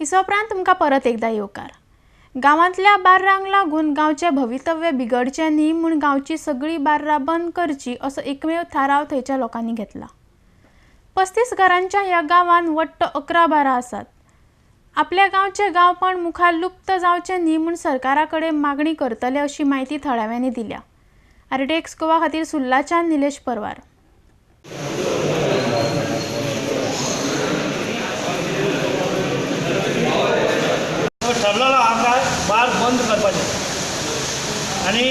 इसोपरांत तुमकां परत एकदा येवकार. गांवांतल्या बार्रांक लागून गांवचें भवितव्य बिगडचें न्ही म्हूण गांवची सगळीं बार्रां बंद करची असो एकमेव थाराव थंयच्या लोकांनी घेतला. 35 घरांच्या ह्या गांवांत वट्ट 11 बारां आसात. आपल्या गांवचें गांवपण मुखार लुप्त जावचें न्ही म्हूण सरकारा कडेन मागणी करतले अशी म्हायती थळाव्यांनी दिल्या. आरटीएक्स गोवा खातीर सुर्लाच्यान निलेश परवार. ठरलेलो आमकां बार बंद करपाचें आनी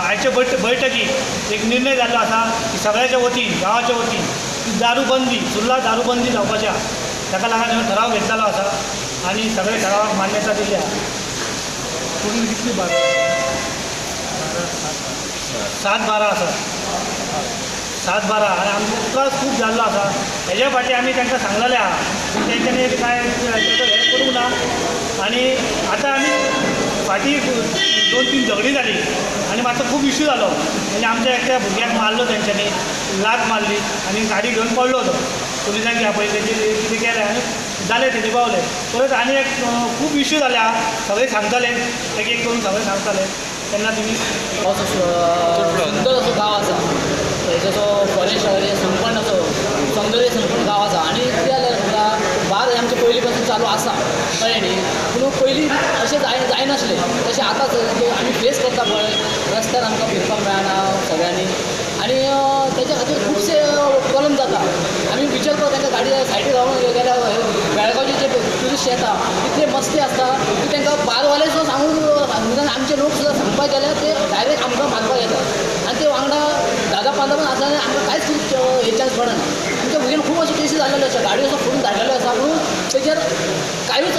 आयचे बैठकीक एक निर्णय जाल्लो आसा की सगळ्याच्या वतीन गांवाच्या वतीन की दारूबंदी, सुर्ला दारूबंदी जावपाची आसा. ताका लागून ठराव घेतलेलो आसा आनी सगळे ठरावाक मान्यता दिली आसा. टोटल कितली बारा? 7 बारा आसा. 7 बारा आनी आमकां त्रास खूब जाल्लो आसा. हेज्या फाटी आमी तांकां सांगलेलें आसा पूण तेंच्यांनी कांय हें करूंक ना. आनी आतां आमी फाटीं 2-3 झगडीं जाली आनी मातसो खूब इश्यू जालो. आनी आमच्या एकट्या भुरग्याक मारलो तेंच्यांनी, लात मारली आनी गाडी घेवन पडलो तो. पुलिसांक आपयले, तेंचे कितें केलें आनी जालें तें निभावलें. परत आनी एक खूब इश्यू जाले आसा. सगळे सांगताले, एक एक करून सगळे सांगताले तेन्ना तुमी. असो सुंदर असो गांव आसा, थंयचो फॉरेस्ट संपन्न असो सौंदर्य संपन्न गांव आसा. आनी कितें जालें बार हे आमचे पयलीं पासून चालू आसा, कळ्ळें न्ही. पूण पयलीं अशें जायनासलें तशें आतां आमी फेस करता पळय, रस्त्यार आमकां फिरपाक मेळना सगळ्यांनी. आनी तेच्या खातीर खुबशे प्रॉब्लम जाता. आमी विचार करता तांकां गाडी सायडीक रावून गेल्यार बेळगांवचे जे ट्युरिस्ट येता तितले मस्ती आसता की तांकां बारवाले सुद्दां सांगून आमचे लोक सुद्दां सांगपाक गेल्यार ते डायरेक्ट आमकां मारपाक येतात. आनी ते वांगडा 10-15 पण आसतना आमकां कांयच हे चान्स पडना. आमच्या भुरग्यांक खूब अशे केसी जाल्लेल्यो आसा, गाडयो असो फोडून धाडलेल्यो आसा, पूण तेजेर कांयूच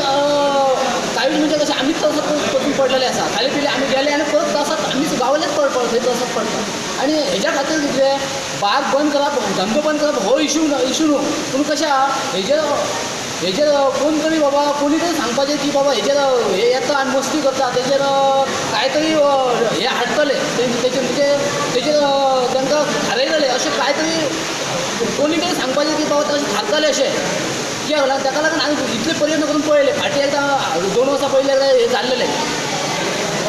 म्हणजे कशें आमीच तसो पसून पडलेले आसा. खाली पिले आमी गेले आनी परत तसोच आमीच गावलेच पड थंय तसोच पडटा. आनी हेज्या खातीर कितें बार बंद करप, धंदो बंद करप हो इशू न्हू. पूण कशें आहा हेजेर हेजेर कोण तरी बाबा कोणी तरी सांगपाचें की बाबा हेजेर हे येता आनी मस्ती करता, तेजेर कांय तरी हे हाडटले, तेजेर म्हणजे तेजेर तांकां थारयतले अशें कांय तरी कोणी तरी सांगपाचें की बाबा तशें थारतलें अशें कित्याक लागून ताका लागून आमी इतले प्रयत्न करून पळयले. फाटीं एकदां 2 वर्सां पयलीं एकदां हें जाल्लेलें,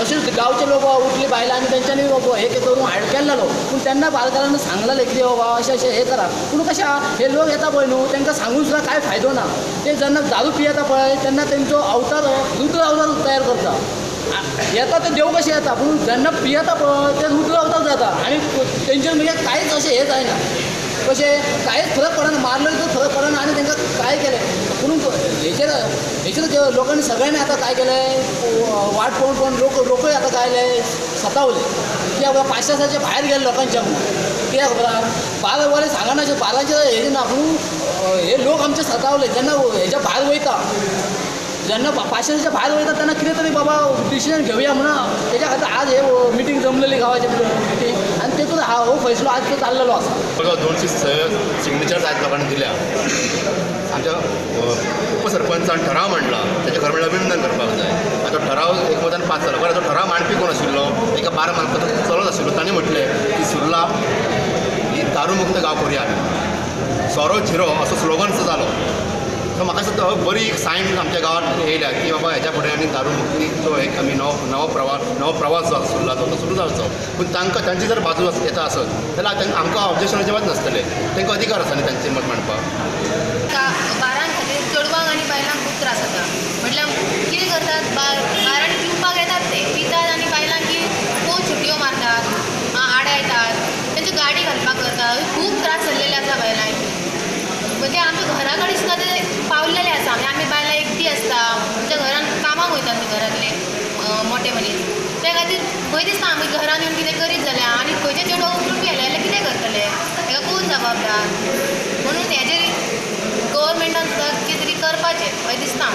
अशेंच गांवचे लोक उठले बायलां आनी तेंच्यांनी हे करून हाड केल्लो. पूण तेन्ना बालकारांनी सांगलेलें की बाबा अशें अशें हें करा. पूण कशें आहा हे लोक येता पळय न्हू, तांकां सांगून सुद्दां कांय फायदो ना. ते जेन्ना दारू पियेता पळय तेन्ना तेंचो अवतार रुद्र अवतार तयार करता. येता ते देव कशें येता, पूण जेन्ना पियेता पळय ते रुद्र अवतार जाता आनी तेंचेर म्हणजे कांयच अशें हें जायना, कशें कांयच फरक पडना, मारलो तर फरक पडना आनी तांकां काय केलें. पूण हेचेर हेचेर लोकांनी सगळ्यांनी आतां काय केलें, वाट पळोवन पळोवन लोकूय आतां काय केलें सतावले. कित्याक खबर पाशासाचे भायर गेले लोकांच्या म्हणून, कित्याक खबर बारा बरें सांगना बारांचे हें ना, पूण हे लोक आमचे सतावले. जेन्ना हेच्या भायर वयता, जेन्ना पाशासाच्या भायर वयता तेन्ना कितें तरी बाबा डिसिजन घेवया म्हणून तेच्या खातीर आज हे मिटींग जमलेली गांवाची मिटींग आनी तेतून हो फैसलो आज तो चाललेलो आसा. 200 सिग्नेचर्स आज लोकांनी दिल्या. आमच्या उपसरपंचान ठराव मांडला, तेजें खरें म्हणल्यार अभिनंदन करपाक जाय. आतां ठराव एकमतान पास जालो. बरें, तो ठराव मांडपी कोण आशिल्लो, एका बारा मालकाचो चलोच आशिल्लो. ताणें म्हटलें की सुर्ला ही दारूमुक्त गांव करुया आमी, सोरो झिरो असो स्लोगन सुद्दां जालो. सो म्हाका दिसता बरी एक सायन आमच्या गांवांत येयल्या की बाबा हेच्या फुडें आनी दारूमुक्तीचो एक आमी नवो प्रवास जो आसा सुर्लाचो तो सुरू जावचो. पूण तांकां तांची जर बाजू येता आसत जाल्यार तांकां आमकां ऑब्जेक्शन अजिबात नासतलें. तांकां अधिकार आसा न्ही तांचें मत मांडपाक. बारां खातीर चेडवांक आनी बायलांक खूब त्रास जाता. म्हटल्यार कितें करतात, बारान पिवपाक येतात, ते पितात आनी बायलांक की कोण सुटयो मारतात, आडायतात, तेंच्यो गाडी घालपाक करतात. खूब त्रास जाल्लेले आसा बायलांक. म्हणजे आमच्या घरा कडेन सुद्दां ते पावलेले आसा. म्हणजे आमी बायलां एकटी आसता, आमच्या घरान कामाक वयतात न्ही घरांतले मोठे मनीस, त्या खातीर भंय दिसता आमी घरान येवन कितें करीत जाल्यार आनी खंयच्या चेडवाक उखलून गेले जाल्यार कितें करतले, ताका कोण जबाबदार. म्हणून हेजेर गव्हर्मेंटान सुद्दां कितें तरी करपाचें अशें दिसता.